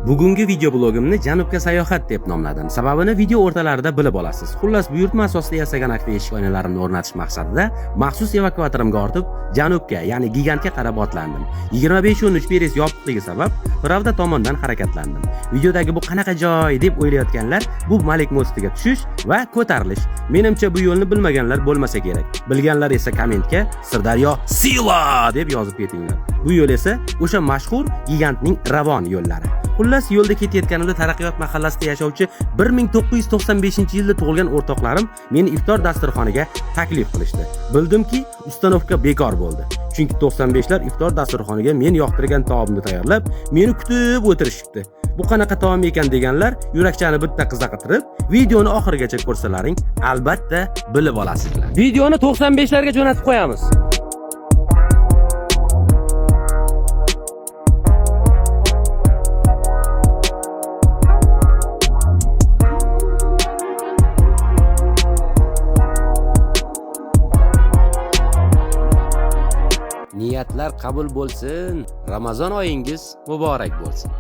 Bugungi videoblogimni Janubga sayohat deb nomladim. Sababini video o'rtalarida bilib olasiz. Xullas, buyurtma asosida yasagan akfa eshik oynalarimni o'rnatish maqsadida maxsus evakuatorimga ortib, Janubga, ya'ni gigantga qarab otlandim. 25:13 peres yopiqligi sabab Pravda tomondan harakatlandim. Videodagi bu qanaqa joy deb o'ylayotganlar, bu Malik mostiga tushish va ko'tarilish. Menimcha bu yo'lni bilmaganlar bo'lmasa kerak. Bilganlar esa kommentga Sirdaryo Sila deb yozib ketinglar. Bu yo'l esa o'sha mashhur gigantning ravon yo'llari. Xullas, yo'lda ketayotganimda Taraqqiyot mahallasida yashovchi 1995-yilda tug'ilgan o'rtoqlarim meni iftor dasturxoniga taklif qilishdi. Bildimki, установка bekor bo'ldi. Chunki 95lar iftor dasturxoniga men yoqtirgan taomni tayyorlab, meni kutib o'tirishibdi. Bu qanaqa taom ekan deganlar yurakchani bitta qizartirib, videoni oxirigacha ko'rsalaring, albatta bilib olasizlar. Videoni 95larga jo'natib qo'yamiz. Niyatlar qabul bo'lsin. Ramazon oyingiz muborak bo'lsin.